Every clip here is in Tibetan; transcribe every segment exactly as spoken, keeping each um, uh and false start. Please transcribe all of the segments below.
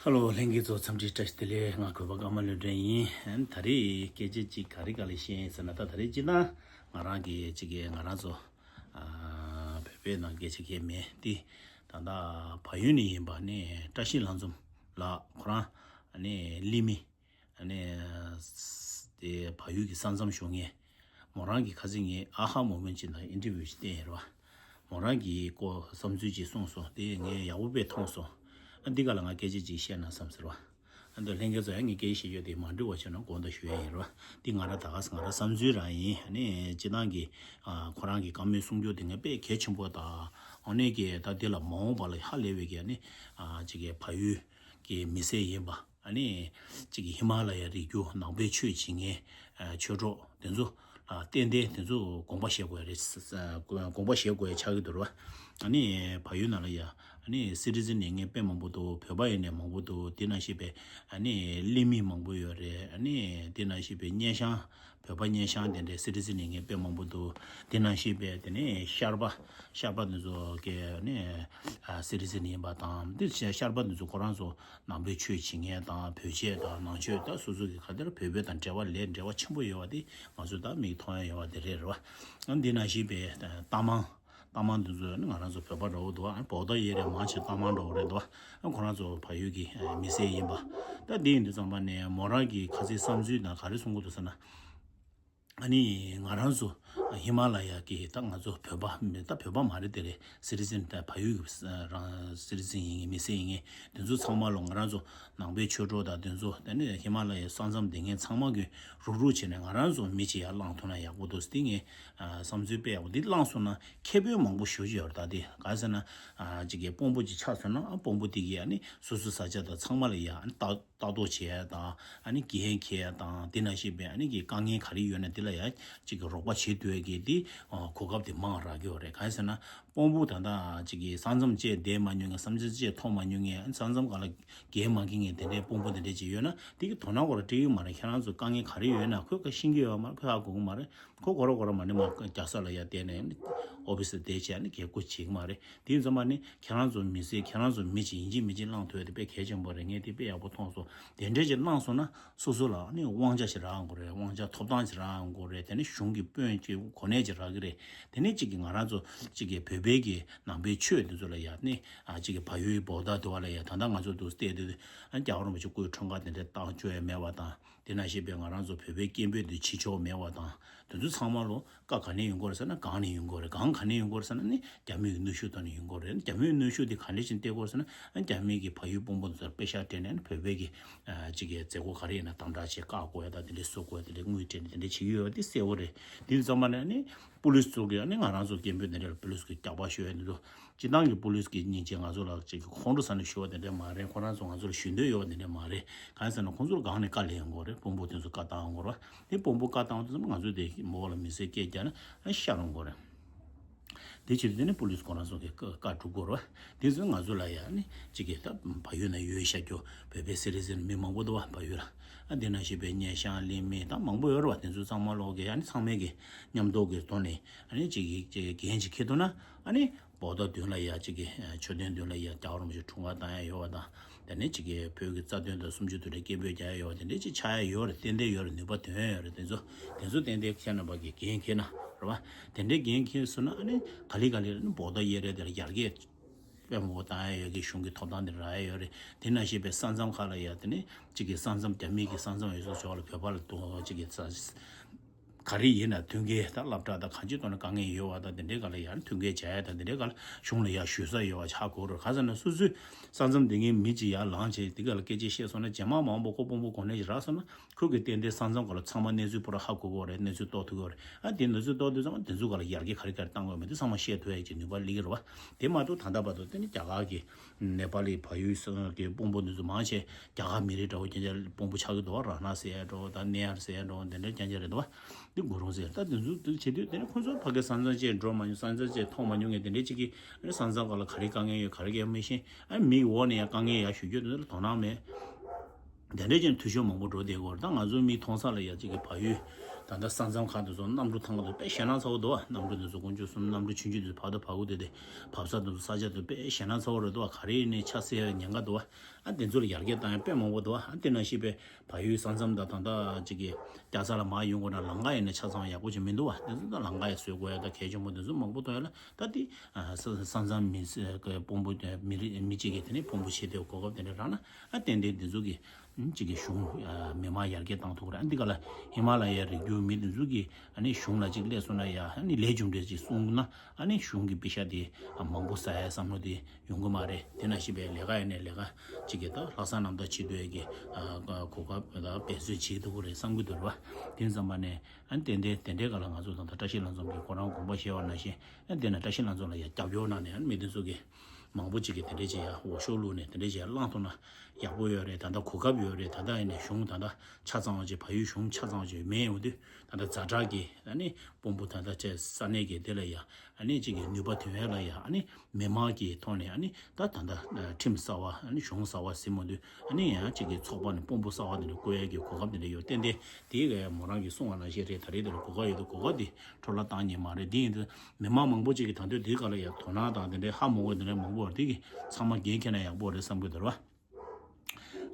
ཧེ་ལོ། ལྷན་རྒྱས་ཚོ་འཚམས་འདྲི་བཀྲ་ཤིས་བདེ་ལེགས། ང་གུས་པ་ཀརྨ་བློ་གྲོས་ཡིན། ད་རེས་སྐད་ཆ་གཅིག་ག་རེ་ག་ལ་བཤད་ཡིན་ཟེར་ན། ད་ད་རེས་སྤྱིར་བཏང་ང་རང་གི་གཅིག་གི་ང་རང་ཚོ་ཨ་བོད་པའི་ནང་སྐད་ཆ་གང་ཡང་མེད་དེ། ད་ལྟ་བལ་ཡུལ་ནས་ཡིན་པ་ནི་བཀྲ་ཤིས་ལྷ་འཛོམས་ལགས། ཁོ་རང་ནི་གླེང་མི་ནི་དེ་བལ་ཡུལ་གྱི་ས་མཚམས་བཞུགས་མཁན་མོ་རང་གི་ཁ་སང་ངས་ཨ་ཧ་མོ་མེན་ཅིག་ནང་ཨིན་ཊར་བིའུ་ཅིག་བསྟན་ཡོད་རེད་བ། མོ་རང་གི་སྐོར་བསམ་ཚུལ་ཅིག་གསུངས་སོང་། དེ་ངས་ཡག་པོ་དཔེ་མཐོང་སོང་། ཨ་འདི་ག་ལ་ང་སྐད་ཆ་ཅིག་བཤད་ན་བསམ་ཟེར་བ། ཨ་འདི་ལྷན་རྒྱས་ཚོ་ཡང་ངས་སྐད་ཆ་བཤད་རྒྱུ་དེ་མ་འགྲིག་པ་བྱུང་ན་དགོངས་དག་ཞུ་ཡ་ཡིན་རེད་བ། འདི་ང་རང་ད་ག་ས་ང་རང་བསམ་ཚུལ་རང་ཡིན། ཨ་ནི་སྤྱིར་བཏང་གི་ཨ་ཁོ་རང་གི་བཀའ་མོལ་གསུང་རྒྱུ་དེ་ངས་དཔེ་གལ་ཆེན་པོ་དང་། ཨ་ནི་གི་ད་འདི་ལ་མ་འོངས་པ་ལ་ཧ་ལས་པའི་གི་ཨ་ནི་ཨ་ཅིག་གི་བལ་ཡུལ་གྱི་མི་སེར་ཡིན་པ། ཨ་ནི་གཅིག་གི་ཧི་མ་ལ་ཡ་རི་རྒྱུད་ནང་པའི་ཆོས་བྱེད་མཁན་ཨ་ཆོས་གྲོགས་དེ་ཚོ་ཨ་ཏན་ཏན་དེ་ཚོ་དགོངས་པ་བཞེས་དགོས་རེད། ཨ་དགོངས་པ་བཞེས་དགོས་ཆགས་ཀྱི་འདུག་ར། ཨ་ནི་བལ་ཡུལ་ནང་ལ་ཡ་ཨ་ནི་སི་ཊི་ཛན་ཡིན་མཁན་དཔེ་མང་པོ་འདུག་བོད་པ་ཡིན་ནས་མང་པོ་འདུག་དེ་ནང་བཞིན་པའི་ཨ་ནི་གླེང་མི་མང་པོ་ཡོད་རེད། ཨ་ནི་དེ་ནང་བཞིན་པའི་སྙན་ཞང་བོད་པ་སྙན་ཞང་དེ་འདྲའི་སི་ཊི་ཛན་ཡིན་མཁན་དཔེ་མང་པོ་འདུག་དེ་ནང་བཞིན་པའི་དེ་ནས་ཤར་པ་ཤར་པ་དེ་ཚོ་གི་ཨ་ནི་ཨ་སི་ཊི་ཛན་ཡིན་པ་དང་། དེ་ཤར་པ་དེ་ཚོ་ཁོ་རང་ཚོ་ནང་པའི་ཆོས་བྱེད་མཁན་དང་། བོད་ཆས་དང་ནང་ཆོས་དང་སོ་སོ་གི་ག་དེར་བོད་བོད་དང་འབྲེལ་བ་ལས་འབྲེལ་བ་ཆེན་པོ་ཡོད་པ་དེ་ང་ཚོ་ད་མིག་མཐོང་ཡ་ཡོད་པ་དེ་རེད་རེད་བ། ཨ་འདི་ནང་བཞིན་པའི་ཏ་མང་ཏ་མང་འདི་ཚོ་ནི་ང་རང་ཚོ་བོད་པ་འདྲ་བོ་འདུག་ཨ་བོ་ད་ཡེ་རེ་མང་ཆེ་ཏ་མང་འདྲ་བོ་རེད་འདུག་ཨ་ཁོ་རང་ཚོ་བལ་ཡུལ་གྱི་མི་སེར་ཡིན་པ། ད་འདི་ཡིན་དུས་ཙམ་པ་ནས་མོ་རང་གི་ཁ་སའི་བསམ་ཚུལ་དང་ག་རེ་གསུང་གི་འདུག་ཟེར་ན། ཨ་ནི་ང་རང་ཚོ་ཧི་མ་ལ་ཡ་གི་ད་ང་ཚོ་བོད་པ་མི་ད་བོད་པ་མ་རེད་དེ་རེད། སི་ཊི་ཛན་ད་བལ་ཡུལ་གྱི་རང་སི་ཊི་ཛན་ཡིན་མཁན་མི་སེར་ཡིན་མཁན་དེ་ཚོ་ཚང་མ་ལོ་ང་རང་ཚོ་ནང་པའི་ཆོས་གྲོགས་དང་དེ་ཚོ་ད་ནི་ཧི་མ་ལ་ཡའི་ས་མཚམས་དེ་ངས་ཚང་མ་གི་རུག་རུག་བྱས་ནས་ང་རང་ཚོ་མི་གཅིག་ཡར་བླངས་ཐུབ་ན་ཡག་པོ་འདུག་དེ་ངས་བསམ་ཚུལ་དཔེ་ཡག་པོ་འདི་བླངས་སོང་ན་ཁེ་ཕན་མང་པོ་ཞེ་པོ་ཅིག་ཡོད་རེད། ད་དེ་ག་ཟེར་ན་གཅིག་གི་དཔོན་པོ་ཅིག་ཆགས་སོང་ན་ཨ་དཔོན་པོ་དེ་གིས་ཨ་ནི་སོ་སོའི་ས་ཆ་དང་ཚང་མ་ལ་ཡ་ཨ་ནི་ལྟ་ལྟ་རྟོག་བྱེད་ཡ་དང་། ཨ་ནི་འགན་འཁྱེར་ཡ་དང་། དེ་ནང་བཞིན་པའི་ཨ་ནི་གི་དཀའ་ངལ་ག་རེ་ཡོད་ན་དེ་ལ་ཡ་གཅིག་གི་རོགས་པ་བྱེད་སྡོད་ཡ་གི་དེ་གོ་སྐབས་དེ་མང་རག་གི་ཡོད་རེད། གང་ཡིན་ཟེར་ན་དཔོན་པོ་ད་ལྟ་གཅིག་གི་ས་མཚམས་བཅད་བསྡད་མ་མྱོང་མཁན། ས་མཚམས་བཅད་མཐོང་མ་མྱོང་མཁན། ས་མཚམས་སྒང་ལ་འགན་མ་འཁྱེར་མཁན་དེ་འདྲའི་དཔོན་པོ་དེ་འདྲ་ཅིག་ཡོད་ན་དེ་གི་དོ་སྣང་སྐོར་སྤྲད་ཡོད་མ་རེད། ཁྱེད་རང་ཚོ་དཀའ་ངལ་ག་རེ་ཡོད་ན་ཁོས་ག་ཤེས་ཀྱི་ཡོད་མ་རེད། ཁོས་ཧ་གོ་གི་མ་རེད། ཁོ་གོ་ར་གོ་ར་མ་ནི་མ་རྒྱལ་ས་ལ་ཡ་བསྡད་ནས་ཨོ་ཕི་སི་བསྡད་བྱས་ནས་གད་སྐུ་བྱེད་ཀྱི་མ་རེད། དེ་ཡིན་ཙམ་པ་ནི་ཁྱེད་རང་ཚོ་མི་སེར་ཁྱེད་རང་ཚོ་མི་གཅིག་ཡིན་གཅིག་མིན་གཅིག་བླངས་ཐུབ་ཡ་དེ་དཔེ་གལ་ཆེན་པོ་རེད། ངས་དེ་དཔེ་ཡག་པོ་མཐོང་སོང་། དེ་འདྲས་ཅིག་བླངས་སོང་ན་སོ་སོ་ལ་ནི་དབང་ཆ་ཞིག་རག་ཡོང་གི་རེད། དབང་ཆ་ཐོབ་ཐང་ཞིག་རག་ཡོང་གི་རེད། དེ་ནི་གཞུང་གི་དཔོན་གྱི་གོ་གནས་ཅིག་རག་གི་རེད། དེ་ནི་གཅིག་གི་ང་རང་ཚོ་གཅིག་གི་བོད་པའི་གི་ནང་པའི་ཆོས་དེ་ཚོ་ལ་ཡ་ནི་ཨ་གཅིག་གི་བལ་ཡུལ་བོ་ད་དུ་བ་ལ་ཡ་ད་ལྟ་ང་ཚོ་འདུག་བལྟས་དུས་ཨ་རྒྱལ་བ་རིན་པོ་ཆེ་སྐུའི་འཁྲུངས་སྐར་དེ་འདྲས་བཏང་བཅུག་ཡ་མེད་པ་དང་། དེ་ནང་བཞིན་པའི་ང་རང་ཚོ་བོད་པའི་སྐད་འབོད་དེ་བྱེད་ཆོག་མེད་པ་དང་། དེ་ཚོ་ཚང་མ་ལོ་བཀའ་ག་ནས་ཡོང་གི་རེད་ཟེར་ན་གང་ནས་ཡོང་གི་རེད། གང་ག་ནས་ཡོང་གི་རེད་ཟེར་ན་ནི་རྒྱ་མི་གི་གནོན་ཤུགས་ཐོག་ནས་ཡོང་གི་རེད། རྒྱ་མི་གི་གནོན་ཤུགས་དེ་ག་འདྲ་ཞིག་སྟེར་གི་རེད་ཟེར་ན་རྒྱ་མི་གི་བལ་ཡུལ་དཔོན་པོ་ཚོར་པེ་ཤག་སྤྲད་ནས་བོད་པའི་གི་ཨ་གཅིག་གི་མཛད་སྒོ་ག་རེ་ཡིན་ན་དམ་དྲག་བྱེད། བཀག་དགོས་ཡ་དང་དེ་འདྲ་བཟོ་དགོས་ཡ་དེ་འདྲ་དངུལ་སྤྲད་ནས་དེ་འདྲ་བྱེད་ཀྱི་ཡོད་པ་དེ་གསལ་པོ་རེད། དེ་ཚང་མ་ནས་ནི་པུ་ལིས་ཚོ་གིས་ནི་ང་རང་ཚོ་སྐད་འབོད་དེ་འདྲ་ལ་པུ་ལིས་ཀྱིས་རྒྱག་པ་ཤོད་ཡ་དེ་ཚོ། སྤྱིར་བཏང་གི་པུ་ལིས་ཀྱི་སྙིང་རྗེ་ང་ཚོ་ལ་ཅིག་གི་ཁོང་ཁྲོ་ཟ་ནས་ཞུ་བ་དེ་འདྲ་མ་རེད། ཁོ་རང་ཚོ་ང་ཚོ་ལ་ཞུ་འདོད་ཡོད་པ་དེ་འདྲ་མ་རེད། གང་ཟེར་ན་ཁོང་ཚོར་སྒང་ནས་བཀའ་ལེན་ཡོང་གི་རེད། དཔོན་པོ་དེ་ཚོ་བཀའ་བཏང་ཡོང་གི་རེད། དེ་དཔོན་པོ་བཀའ་བཏང་དུས་ཙམ་ང་ཚོ་དེ་མོ་ལ་མི་ཚེ་སྐད་རྒྱག་ན་ཤར་ཡོང་གི་རེད། དེ་བྱེད་དུས་དེ་ནས་པུ་ལིས་ཁོ་རང་ཚོ་གི་བཀའ་བཀའ་སྒྲུབ་དགོས་རེད། དེ་ཚོ་ང་ཚོ་ལ་ཡ་ནི་ཅིག་གི་ད་བལ་ཡུལ་ན་ཡོད་ཤག་རྒྱུ་བོད་པའི་སི་ཊི་ཛན་མི་མང་པོ་འདུག་བ་བལ་ཡུལ་ལ། ཨ་དེ་ནང་བཞིན་པའི་སྙན་ཞང་གླེང་མི་ད་མང་པོ་ཡོད་རེད་བ། དེ་ཚོ་ཚང་མ་ལོག་གི་ཨ་ནི་ཚང་མས་གི་མཉམ་དུ་གི་ཐོག་ནས་ཨ་ནི་ཅིག་གི་ཅིག་གི་འགན་ཅིག་འཁྱེར་ཐུབ་ན་ཨ་ནི། བོད་ཟླ་བདུན་ལ་ཡ་གཅིག་གི་མཆོད་རྟེན་མདུན་ལ་ཡ་རྒྱལ་བ་རིན་པོ་ཆེ་འཁྲུངས་སྐར་བཏང་ཡ་ཡོད་པ་དང་། དེ་ནས་གཅིག་གི་བོད་ཀྱི་རྩ་དོན་དང་གསུམ་བཅུ་དོན་དུ་སྐད་འབོད་རྒྱག་ཡ་ཡོད་པ་དེ་འདྲའི་ཅིག་ཆགས་ཡ་ཡོད་རེད། ཏན་ཏན་ཡོད་རེད། ནུས་པ་ཐོན་ཡ་ཡོད་རེད། དེ་ཚོ་དེ་ཚོ་ཏན་ཏན་ཁྱེད་རྣམ་པ་གི་འགན་འཁྱེར་ན་རེད་བ། དེ་འདྲའི་འགན་འཁྱེར་སོང་ན་ཨ་ནི་ག་ལེ་ག་ལེ་ཨ་ནི་བོད་ཟླ་གཡས་རེ་དེ་ལ་ཡར་རྒྱས་དཔེ་མང་པོ་བཏང་ཡ་ཡོད་ཀྱི་གཞུང་གི་ཐོབ་ཐང་དེ་རག་ཡ་ཡོད་རེད། དེ་ནང་བཞིན་པའི་ས་མཚམས་ཁག་ལ་ཡ་དེ་ནས་གཅིག་གི་ས་མཚམས་རྒྱ་མི་གི་ས་མཚམས་ཡོད་ས་ཕྱོགས་ལ་བོད་པ་ལ་གཏོང་གཅིག་གི་ས། ག་རེ་ཡིན་ན་མཐུན་རྐྱེན་དང་སློབ་གྲྭ་དང་གང་ཅིའི་ཐོག་ནས་དཀའ་ངལ་ཡོད་པ་དང་དེ་འདྲའི་སྒང་ལ་ཡང་མཐུན་རྐྱེན་སྦྱར་ཡ་དང་དེ་འདྲའི་སྒང་ལ་གཞུང་ལ་ཡང་ཞུ་ས་ཡོད་པ་ཆགས་དགོས་རེད། གང་ཟེར་ན་སོ་སོའི་ས་མཚམས་དེ་ངའི་མི་གཅིག་ཡར་ལངས་བྱས་དེ་སྒང་ལ་སྐད་ཆ་བཤད་སོང་ན་རྗེས་མ་མ་འོངས་པ་ཁོ་དཔོན་པོ་གོ་གནས་ཤིག་རག་སོང་ན་ཁོས་གི་ཏན་ཏན་ས་མཚམས་སྒང་ལ་ཚང་མ་གནས་ཚུལ་པུ་ར་ཧ་གོ་གི་རེད། གནས་ཚུལ་རྟོགས་ཐུབ་ཀྱི་རེད། ཨ་དེ་གནས་ཚུལ་རྟོགས་དུས་ཙམ་པ་དེ་ཚོའི་སྒང་ལ་ཡར་རྒྱས་ག་རེ་ག་རེ་བཏང་དགོས་མེད་དེ་ཚང་མ་བཤད་ཐུབ་ཡ་གི་ནུས་པ་སླེབས་ཀྱི་རེད་བ། དེ་མ་གཏོགས་ད་ལྟ་བར་དུ་དེ་ནི་རྒྱ་གར་གྱི་ནེ་པ་ལི་བལ་ཡུལ་གྱི་དཔོན་པོ་འདི་ཚོ་མང་ཆེ་རྒྱ་གར་མི་རིགས་འདྲ་བོ་རྐྱང་རྐྱང་དཔོན་པོ་ཆགས་ཀྱི་འདུག་བ། ར་ན་ཟེར་ཡ་འདྲ་བོ་དང་ནེ་ཡར་ཟེར་ཡ་འདྲ་བོ་དེ་འདྲ་རྐྱང་རྐྱང་རེད་འདུག་བ། འདི་གུ་རུང་ཟེར་ད་དེ་ཚོ་དེ་བྱེད་དུས་དེ་ནི་ཁོ་ཚོ་ཕ་གི་ས་མཚམས་བཅད་འགྲོ་མ་མྱོང་། ས་མཚམས་བཅད་མཐོང་མ་མྱོང་མཁན་དེ་འདྲའི་གཅིག་གིས་ཨ་ནི་ས་མཚམས་སྒང་ལ་ག་རེ་དཀའ་ངལ་ཡོད་ག་རེ་གང་མི་ཤེས། ཨ་ནི་མིའི་འོག་ནས་ཡང་དཀའ་ངལ་ཡང་ཞུ་རྒྱུ་དེ་ཚོ་ལ་དོ་སྣང་མེད། དེ་འདྲའི་ཅན་འཐུས་ཤོར་མང་པོ་འགྲོ་བསྡད་ཀྱི་ཡོད་རེད། ད་ང་ཚོའི་མིག་མཐོང་ས་ལ་ཡ་གཅིག་གི་བལ་ཡུལ་ ད་ལྟ་ས་མཚམས་ཁག་དེ་ཚོ་གནམ་གྲུ་ཐང་ག་དེ་དཔེ་ཞེད་སྣང་ཚ་པོ་འདུག་བ། གནམ་གྲུ་དེ་ཚོ་དཀོན་མཆོག་གསུམ། གནམ་གྲུ་ཆུང་ཆུང་དེ་ཚོ་བར་དུ་བབས་ཀྱི་འདུག་སྟེ། བབས་ས་དེ་ཚོ་ས་ཆ་དེ་དཔེ་ཞེད་སྣང་ཚ་པོ་རེད་འདུག་བ། ག་རེ་ཡིན་ནའི་ཆ་སེལ་ཉེན་ཁ་འདུག་བ། ཨ་དེ་ཚོ་ལ་ཡར་རྒྱས་བཏང་ཡ་དཔེ་མང་པོ་འདུག་བ། ཨ་དེ་ནང་བཞིན་པའི་བལ་ཡུལ་ས་མཚམས་དང་ད་ལྟ་ཅིག་གི་རྒྱལ་ས་ལ་མར་ཡོང་དགོས་ན་ལམ་ཁ་ཡིན་ན་ཆ་ཚང་ཡག་པོ་ཅིག་མི་འདུག་བ། དེ་ཚོ་ད་ལམ་ཁ་ཡང་བཟོ་དགོས་ཡ་ད་གལ་ཆེན་པོ་དེ་ཚོ་མང་པོ་མཐོང་ཡ་ལ། ད་དེ་ཨ་ས་ས་མཚམས་མི་ས་གི་དཔོན་པོ་མི་རིགས་མི་གཅིག་གིས་དེ་ནས་དཔོན་པོ་བྱེད་དེ་གོ་སྐབས་དེ་འདྲ་རག་ན། ཨ་ཏན་ཏན་དེ་ཚོ་གི་གཅིག་གི་གཞུང་མི་མང་ཡར་རྒྱས་བཏང་ཐུབ་ཀྱི་རེད། ཨ་འདི་ག་ལ་ཧི་མ་ལ་ཡའི་རི་རྒྱུད་མི་དེ་ཚོ་གི་ཨ་ནི་གཞུང་ལ་གཅིག་སླེབས་སོང་ན་ཡ། ཨ་ནི་ལས་རྒྱུ་འབྲས་ཅིག་གསུངས་ན། ཨ་ནི་གཞུང་གི་པེ་ཤ་དེ་མང་པོ་ཟ་ཡའི་བསམ་བློ་དེ་ཡོང་གི་མ་རེད། དེ་ནང་བཞིན་པའི་ལས་ཀ་ཡིན་ནའི་ལས་ཀ་གཅིག་གི་ད་ལྷག་བསམ་རྣམ་དག་བྱེད་འདོད་ཀྱི་གོ་སྐབས་དང་འབད་རྩོལ་བྱེད་ཐུབ་ཀྱི་རེད་བསམ་གྱི་འདུག་རེད་བ། དེ་ཙམ་པ་ནས་ཨ་ནི་ཏན་ཏན་དེ་འདྲའི་སྒང་ལ་ང་ཚོ་ད་ལྟ་བཀྲ་ཤིས་ལྷ་འཛོམས་ཀྱིས་ཁོ་རང་དགོངས་པ་བཞེས་པ་ནང་བཞིན། ཨ་དེ་ན་བཀྲ་ཤིས་ལྷ་འཛོམས་ལ་ཡ་རྒྱབ་སྐྱོར་གནང་ནས། ཨ་ནི་མི་དེ་ཚོ་གི་མང་པོ་ཅིག་གིས་དེ་འདྲས་ཅིག་ཡ་འོས་ཤོག་བླུགས་ནས་དེ་འདྲས་ཅིག་ཡ་བླངས་ཐུབ་ན་ཡག་པོ་ཡོད་རེད། ད་ལྟ་གོ་སྐབས་ཡོད་རེད། ད་ལྟ་ཡིན་ནའི་གཞུང་ད་ལྟ་ཆ་ཚང་བ་ཅིག་བལ་ཡུལ་གཞུང་ཆ་ཚང་བ་ཅིག་མེད་ཡོང་དུས། ད་ལྟ་ཛ་དྲག་གི་ཨ་ནི་དཔོན་པོ་ད་ལྟ་བཅས་ས་གནས་ཀྱི་དེ་ལ་ཡ་ཨ་ནི་ཅིག་གི་ནུས་པ་ཐོན་ཡ་ལ་ཡ། ཨ་ནི་མི་མང་གི་ཐོག་ནས་ཨ་ནི་ད་ད་ལྟ་ཁྲིམས་གསར་བ། ཨ་ནི་གཞུང་གསར་བ་ཟིན་མ་དུས། ཨ་ནི་ཡང་ཅིག་གི་ཚོགས་པ་ནས་དཔོན་པོ་གསར་བ་དེ་འདྲ་བསྐོ་ཡ་གི་གོ་སྐབས་དེ་འདྲ་ཡོད། ཏན་ཏན་དེ་ག་ཡ་མོ་རང་གིས་གསུངས་པ་ནང་བཞིན་རེད། ད་རེས་དེ་ལ་གོ་སྐབས་ཡོད་དུས་གོ་སྐབས་དེ་འཕྲོ་བརླག་བཏང་ཉན་མ་རེད། དེ་ཡིན་དུས་མི་མང་མང་པོ་ཅིག་གིས་ད་དུང་དེ་ག་ལ་ཡ་དོ་སྣང་དང་དེ་འདྲའི་ཧ་མ་གོ་དེ་འདྲ་མང་པོ་ཡོད་རེད། དེ་གི་ཚང་མ་འགན་འཁྱེར་ན་ཡག་པོ་རེད་བསམ་གི་འདུག་ར།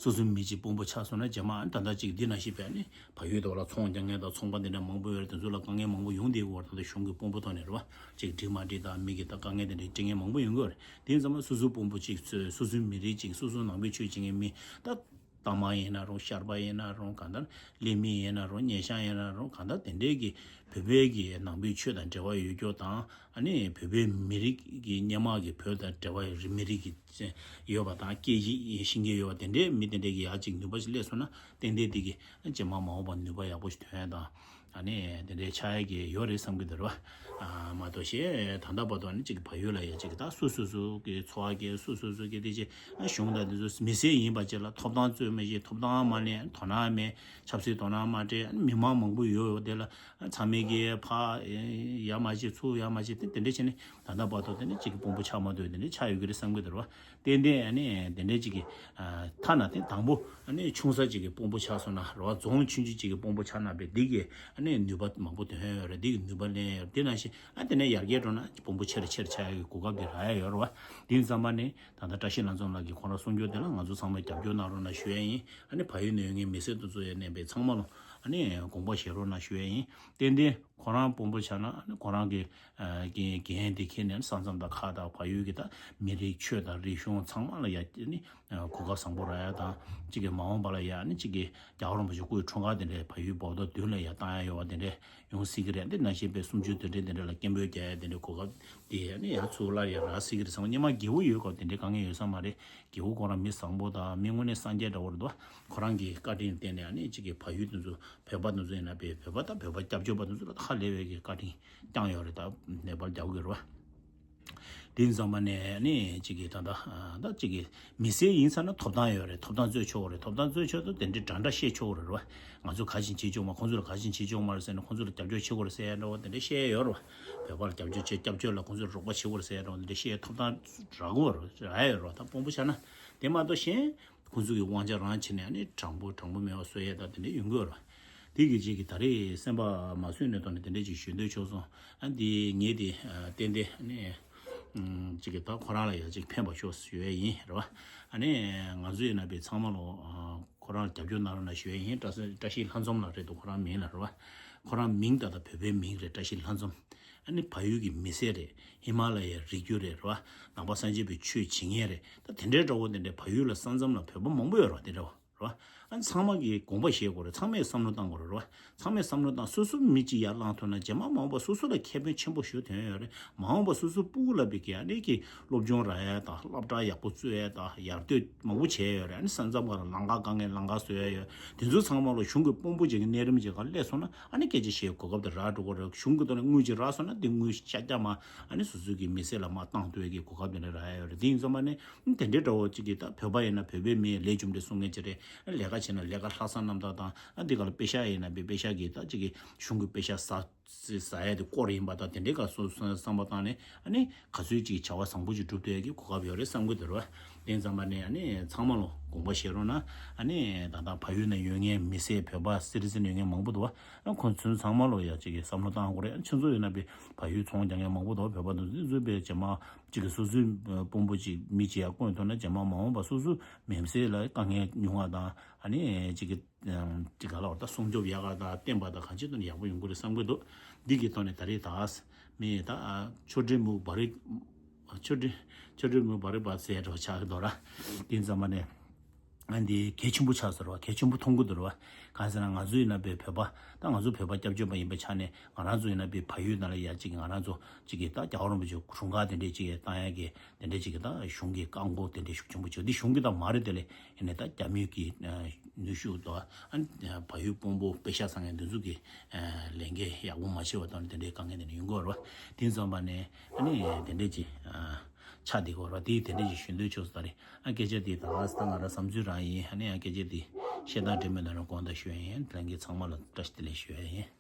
སོ་སོའི་མི་གཅིག་དཔོན་པོ་ཆགས་སོང་ན་རྗེས་མ་ཨ་ནི་ད་ལྟ་ཅིག་འདི་ནང་བཞིན་པའི་ཨ་ནི་བལ་ཡུལ་དུ་ལ་ཚོང་རྒྱག་མཁན་དང་ཚོང་པ་འདི་འདྲ་མང་པོ་ཡོད་རེད། དེ་ཚོ་ལ་དཀའ་ངལ་མང་པོ་ཡོང་བསྡད་ཡོད་རེད། ད་ལྟ་གཞུང་གི་དཔོན་པོ་ཐོག་ནས་རེད་བ། ཅིག་འགྲིག་མ་འགྲིག་དང་མི་གི་ད་དཀའ་ངལ་དེ་འདྲའི་འཕྲད་མཁན་མང་པོ་ཡོང་གི་ཡོད་རེད། དེ་ཡིན་ཙང་མ་སོ་སོའི་དཔོན་པོ་ཅིག་སོ་སོའི་མི་རིགས་ཅིག་སོ་སོའི་ནང་པའི་ཆོས་བྱེད་མཁན་མི་ད་གཏའ་མ་ཡིན་ན་རུང་། ཤར་པ་ཡིན་ན་རུང་། གང་ལྟར་གླེ་མི་ཡིན་ན་རུང་། སྙེ་ཤང་ཡིན་ན་རུང་། གང་ལྟར་དེ་འདྲའི་གི་བོད་པའི་གི་ནང་པའི་ཆོས་དང་འབྲེལ་བ་ཡོད་རྒྱུ་དང་། ཨ་ནི་བོད་པའི་མི་རིགས་ཀྱི་སྔོན་མ་གི་བོད་དང་འབྲེལ་བ་ཡོད་རིགས། མི་རིགས་ཀྱི་ཡོད་པ་དང་། སྐད་ཡིག་ཤེས་མཁན་ཡོད་པ་དེ་འདྲའི་མི་དེ་འདྲའི་གི་ཡ་གཅིག་ནུས་པ་ཞིག་སླེབས་སོང་ན། ཏན་ཏན་དེ་གི་རྗེས་མ་མ་འོངས་པ་ནུས་པ་ཡག་པོ་ཞིག་ཐོན་ཡ་དང་། ཨ་ནི་དེ་འདྲའི་ཆགས་ཡ་གི་ཡོད་རེད་བསམ་གི་འདུག་ར། ཨ་མ་གཏོགས་ཤེས་ད་ལྟ་བར་དུ་ཨ་ནི་གཅིག་གི་བལ་ཡུལ་ལ་ཡ་གཅིག་གི་ད་སོ་སོ་སོ་གི་འཚོ་བ་སྐྱེལ། སོ་སོ་སོ་གི་དེ་ཅིག་ཨ་གཞུང་དང་དེ་ཚོ་མི་སེར་ཡིན་པ་ཅིག་ལ་ཐོབ་ཐང་རྩོད་མི་ཤེས། ཐོབ་ཐང་མ་ལེན། དོ་སྣང་མེད། ཆབ་སྲིད་དོ་སྣང་མ་སྤྲད། ཨ་ནི་མི་མང་མང་པོ་ཡོད་ཡོད་དེ་ལ་ཨ་ཚང་མས་གི་ཕར་ཡ་མ་བྱེད་ཚུར་ཡ་མ་བྱེད། དེ་དེ་འདྲ་བྱས་ནས་ད་ལྟ་བར་དུ་དེ་ནི་གཅིག་གི་དཔོན་པོ་ཆགས་མ་ཐུབ། དེ་འདྲ་ཆགས་ཡོད་ཀྱི་རེད་བསམ་གི་འདུག་ར། ཏན་ཏན་ཨ་ནི་དེ་འདྲའི་གཅིག་གི་ཨ་ཐ་ན་དེ་དང་པོ་ཨ་ནི་ཆུང་ས་གཅིག་གི་དཔོན་པོ་ཆགས་སོང་ན་རེད་བ། རྫོང་ཆུང་ཆུང་གཅིག་གི་དཔོན་པོ་ཆགས་ན་བས་འདི་གི་ཨ་ནི་ནུས་པ་མང་པོ་ཐོན་ཡོད་རེད། འདི་གི་ནུས་པ་ལེན་ཡོད་རེད། དེ་ནང་བཞིན་ཨ་དེ་ནས་ཡར་རྒྱས་འགྲོ་ན་དཔོན་པོ་ཆེ་རུ་ཆེ་རུ་ཆགས་ཡ་གི་གོ་སྐབས་དེ་རག་ཡ་ཡོད་རེད་བ། དེ་ཡིན་ཙང་མ་ནི་ད་ལྟ་བཀྲ་ཤིས་ལྷ་འཛོམས་ལགས་ཀྱིས་ཁོ་རང་གསུང་རྒྱུ་དེ་ལ་ང་ཚོ་ཚང་མས་རྒྱབ་སྐྱོར་གནང་རོགས་གནང་ཞུ་ཡ་ཡིན། ཨ་ནི་བལ་ཡུལ་ནང་ཡོད་མཁན་མི་སེར་དེ་ཚོ་ཡང་ནས་པའི་ཚང་མ་ལ་ཨ་ནི་དགོངས་པ་བཞེས་རོགས་གནང་ཞུ་ཡ་ཡིན། ཏན་ཏན་ཁོ་རང་དཔོན་པོ་ཆགས་ན་ཨ་ནི་ཁོ་རང་གི་ཨ་འགན་འགན་དེ་འཁྱེར་ནས་ས་མཚམས་དང་ཁག་དང་བལ་ཡུལ་གྱི་ད་མི་རིགས་ཆོས་དང་རིག་གཞུང་ཚང་མ་ལ་ཡ་ཨ་ནི་གོ་སྐབས་བཟང་པོ་རག་ཡ་དང་། གཅིག་གི་མ་འོངས་པ་ལ་ཡ་ཨ་ནི་གཅིག་གི་རྒྱལ་བ་རིན་པོ་ཆེ་སྐུའི་འཁྲུངས་སྐར་དེ་འདྲའི་བལ་ཡུལ་བོད་ཟླ་བདུན་ལ་ཡ་བཏང་ཡ་ཡོད་པ་དེ་འདྲའི་ཡོང་སྲིད་ཀྱི་རེད། འདི་ནང་བཞིན་པའི་གསུམ་བཅུའི་དུས་དྲན་དེ་འདྲ་ལ་སྐད་འབོད་རྒྱག་ཡ་དེ་འདྲའི་གོ་སྐབས་དེ་ཨ་ནི་ཡང་ཚུར་སླར་ཡང་རག་སྲིད་ཀྱི་རེད་བསམ། སྔོན་མ་རྒྱལ་པོ་ཡོད་སྐབས་དེ་འདྲའི་དཀའ་ངལ་ཡོད་ས་མ་རེད། རྒྱལ་པོ་ཁོ་རང་མི་བཟང་པོ་དང་མི་དངོས་གནས་སངས་རྒྱས་འདྲ་བོ་རེད་འདུག་ཁོ་རང་གི་བཀའ་དྲིན་བརྟེན་ནས་ཨ་ནི་གཅིག་གི་བལ་ཡུལ་དེ་ཚོ་བོད་པ་དེ་ཚོ་ཡིན་ན་བོད་པ་དང་བོད་པ་སྐྱབས་བཅོལ་བ་དེ་ཚོ་ལ་ཧ་ལས་པའི་གི་བཀའ་དྲིན་བསྐྱངས་ཡོད་རེད། ད་ནེ་པཱལ་རྒྱལ་པོ་གི་རེད་བ། དེ་ཡིན་ཙང་མ་ནས་ནི་གཅིག་གི་ད་ལྟ་ད་གཅིག་གི་མི་སེར་ཡིན་ཙང་ན་ཐོབ་ཐང་ཡོད་རེད། ཐོབ་ཐང་རྩོད་ཆོག་གི་རེད། ཐོབ་ཐང་རྩོད་ཆོག་ཏུ་དེ་འདྲའི་འདྲ་འདྲ་བཤད་ཆོག་གི་རེད་བ། ང་ཚོ་ག་བཞིན་བྱེད་ཆོག་མ། ཁོང་ཚོ་ལ་ག་བཞིན་བྱེད་ཆོག་མ་རེད་ཟེར་ན། ཁོང་ཚོ་ལ་རྒྱབ་སྐྱོར་བྱེད་དགོས་རེད་ཟེར་ཡ་འདྲ་བོ་དེ་འདྲ་བཤད་ཡ་ཡོད་རེད་བ། བོད་པ་ལ་རྒྱབ་སྐྱོར་བྱེད། སྐྱབས་བཅོལ་ལ་ཁོང་ཚོ་ལ་རོགས་པ་བྱེད་དགོས་རེད་ཟེར་ཡ་འདྲ་བོ་དེ་འདྲ་བཤད་ཡ་ཐོབ་ཐང་རག་གི་ཡོད་རེད། རག་ཡ་ཡོད་རེད་བ། ད་དཔོན་པོ་ཆགས་ན། དེ་མ་གཏོགས་གཞན་ཁོང་ཚོ་གི་དབང་ཆ་རང་བྱས་ནས་ཨ་ནི་དྲང་པོ་དྲང་པོ་མེད་པ་བཟོ་ཡས་དང་དེ་འདྲ་ཡོང་གི་ཡོད་རེད། དེ་གི་རྗེས་ཀྱི་ད་རེས་སེམས་པ་མ་བཟོད་ནས་ཐོག་ནས་དེ་འདྲ་ཅིག་ཞུ་འདོད་བྱུང་སོང་། ཨ་འདི་ངས་དེ་ཨ་ཏན་ཏན་ཨ་ནི་ཨམ་ཅིག་གི་ད་ཁོ་རང་ལ་ཡ་ཅིག་ཕན་པ་ཤོག་ཞུ་ཡས་ཡིན་རེད་བ། ཨ་ནི་ང་ཚོ་ཡིན་ན་པའི་ཚང་མ་ལོ་ཨ་ཁོ་རང་ལ་རྒྱབ་སྐྱོར་གནང་རོགས་གནང་ཞུ་ཡས་ཡིན། བཀྲ་ཤིས་བཀྲ་ཤིས་ལྷ་འཛོམས་ལགས་རེད་འདུག་ཁོ་རང་མིང་ལ་རེད་བ། ཁོ་རང་མིང་ད་ལྟ་བོད་པའི་མིང་རེད། བཀྲ་ཤིས་ལྷ་འཛོམས། ཨ་ནི་བལ་ཡུལ་གྱི་མི་སེར་རེད། ཧི་མ་ལ་ཡའི་རི་རྒྱུད་རེད་རེད་བ། ནང་པ་སངས་རྒྱས་པའི་ཆོས་བྱེད་མཁན་རེད། ད་དེ་འདྲའི་འདྲ་བོ་དེ་འདྲའི་བལ་ཡུལ་ལ་ས་མཚམས་ལ་བོད་པ་མང་པོ་ཡོད་རེད་བ། དེ་འདྲ་བོ་རེད་བ། ཨ་ནི་ཚང་མ་གིས་དགོངས་པ་བཞེས་དགོས་རེད། ཚང་མས་བསམ་བློ་བཏང་དགོས་རེད་རེད་བ། ཚང་མས་བསམ་བློ་བཏང་། སོ་སོ་མི་གཅིག་ཡར་བླངས་ཐུབ་ན་རྗེས་མ་མ་འོངས་པ་སོ་སོ་ལ་ཁེ་ཕན་ཆེན་པོ་ཞིག་ཐོན་ཡོད་རེད། མ་འོངས་པ་སོ་སོ་སྤུ་གུ་ལ་བི་གི་ཨ་ནི་གི་སློབ་སྦྱོང་རག་ཡ་དང་། སློབ་གྲྭ་ཡག་པོ་བཙུགས་ཡ་དང་། ཡར་ལྟོས་མང་པོ་བྱས་ཡོད་རེད། ཨ་ནི་ས་མཚམས་ཁག་ལ་ལམ་ཁ་དཀའ་ངལ་ལམ་ཁ་བཟོ་ཡ་ཡོད། དེ་ཚོ་ཚང་མ་ལ་གཞུང་གི་དཔོན་པོ་ཅིག་གི་གནས་རིམ་ཅིག་ག་སླེབས་སོང་ན། ཨ་ནི་སྐད་ཆ་བཤད་གོ་སྐབས་དེ་རག་འགྲོ་གི་རེད། གཞུང་གི་ཐོག་ནས་དངུལ་ཅིག་རག་སོང་ན་དེ་དངུལ་ཤ་རྒྱག་མ་ཨ་ནི་སོ་སོ་གི་མི་སེར་ལ་མ་བཏང་ཐུབ་ཡ་གི་གོ་སྐབས་དེ་འདྲ་རག་ཡ་ཡོད་རེད། དེ་ཡིན་ཙང་མ་ནི་དེ་འདྲའི་འདྲ་བོ་ཅིག་གི་ད་བོད་པ་ཡིན་ན་བོད་པའི་མིའི་ལས་རྒྱུ་འབྲས་སྲུང་མཁན་ཅིག་རེད། ཨ་ལས་ཀ་བྱས་ན་ལས་ཀ་ལྷག་བསམ་རྣམ་དག་དང་། ཨ་འདི་ག་ལ་པེ་ཤག་ཡིན་ན་པེ་པེ་ཤག་གི་ད་ཅིག་གི་གཞུང་གི་པེ་ཤག་ཟ་ཟ་ཡ་དེ་སྐོར་ཡིན་པ་དང་། དེ་འདྲའི་སྐབས་སོ་སོའི་བསམ་པ་བཏང་ནས་ཨ་ནི་ག་ཚོད་ཅིག་བྱ་བ་བཟང་པོ་ཅིག་སྒྲུབ་ཐུབ་ཡ་གི་གོ་སྐབས་ཡོད་རེད་བསམ་གི་འདུག་རེད་བ། དེ་ཙམ་པ་ནས་ཨ་ནི་ཚང་མ་ལོ་དགོངས་པ་བཞེས་རོགས་གནང་། ཨ་ནི་ད་ལྟ་བལ་ཡུལ་ན་ཡོད་མཁན་མི་སེར་བོད་པ་སི་ཊི་ཛེན་ཡོད་མཁན་མང་པོ་འདུག་བ། ཁོང་ཚོ་ཚང་མ་ལོ་ཡ་གཅིག་གི་བསམ་བློ་བཏང་དགོས་རེད། ཁྱོད་ཚོ་ཡིན་ན་པའི་བལ་ཡུལ་ཚོང་རྒྱག་མཁན་མང་པོ་འདུག་བ། བོད་པ་འདུག་ཚོ་པའི་རྗེས་མ་གཅིག་གི་སོ་སོའི་དཔོན་པོ་གཅིག་མི་གཅིག་ཡ་བསྐོས་ཐུབ་ན་རྗེས་མ་མ་འོངས་པ་སོ་སོའི་མི་སེར་ལ་དཀའ་ངལ་ཉུང་བ་དང་། ཨ་ནི་གཅིག་གི་གཅིག་ག་ལ་བར་ད་སྲུང་སྐྱོབ་ཡག་ག་དང་བསྟན་པ་དང་གང་ཅི་དོན་ཡག་པོ་ཡོང་གི་རེད་བསམ་གི་འདུག་འདི་གི་ཐོག་ནས་ད་རེས་ད་མི་ད་ཆོ་འཕྲུལ་མུ་བ་རི་ཆོ་འཕྲུལ་ཆོ་འཕྲུལ་མུ་བ་རི་བ་ཟེར་འགྲོ་ཆགས་ཀྱི་འདུག་ར། དེ་ཙམ་པ་ནས་ཨ་འདི་གལ་ཆེན་པོ་ཆགས་ཟེར་བ། གལ་ཆེན་པོ་མཐོང་གི་འདུག་ར་བ། གང་ཟེར་ན་ང་ཚོ་ཡིན་ན་པའི་བོད་པ་ད་ང་ཚོ་བོད་པ་སྐྱབས་བཅོལ་བ་ཡིན་པའི་ཆ་ནས་ང་རང་ཚོ་ཡིན་ན་པའི་བལ་ཡུལ་ནང་ལ་ཡ་གཅིག་གི་ང་རང་ཚོ་གཅིག་གི་ད་རྒྱལ་བ་རིན་པོ་ཆེ་དགུང་གྲངས་དེ་འདྲས་གཅིག་གི་བཏང་ཡ་གི་དེ་འདྲས་གཅིག་གི་ད་གཞུང་གི་བཀག་འགོག་དེ་འདྲས་ཤུགས་ཆེན་པོ་བྱེད། འདི་གཞུང་གི་ད་མ་རེད། དེ་ལས་ཡིན་ནའི་ད་རྒྱ་མི་གི་ནུས་ཤུགས་དང་ཨ་བལ་ཡུལ་དཔོན་པོ་པེ་ཤ་ཚང་ཡང་འདི་ཚོ་གི་ལས་འགན་ཡག་པོ་མ་བྱས་པ་དང་དེ་འདྲའི་དཀའ་ངལ་དེ་འདྲ་ཡོང་གི་ཡོད་རེད་བ། དེ་ཙམ་པ་ནས་ཨ་ནི་དེ་འདྲས་ཀྱི་ཆ་དེ་གོ་ར། དེ་དེ་འདྲས་ཀྱི་ཞུ་འདོད་ཆོག་ས་རེད། ཨ་སྐད་ཆ་དེ་ད་ང་རང་བསམ་ཚུལ་རང་ཡིན། ཨ་ནི་ཨ་སྐད་ཆ་དེ་བཤད་སྟངས་འགྲིག་མེད་ན་རང་དགོངས་དག་ཞུ་ཡ་ཡིན། ལྷན་རྒྱས་ཚང་མ་ལ་བཀྲ་ཤིས་བདེ་ལེགས་ཞུ་ཡ་ཡིན།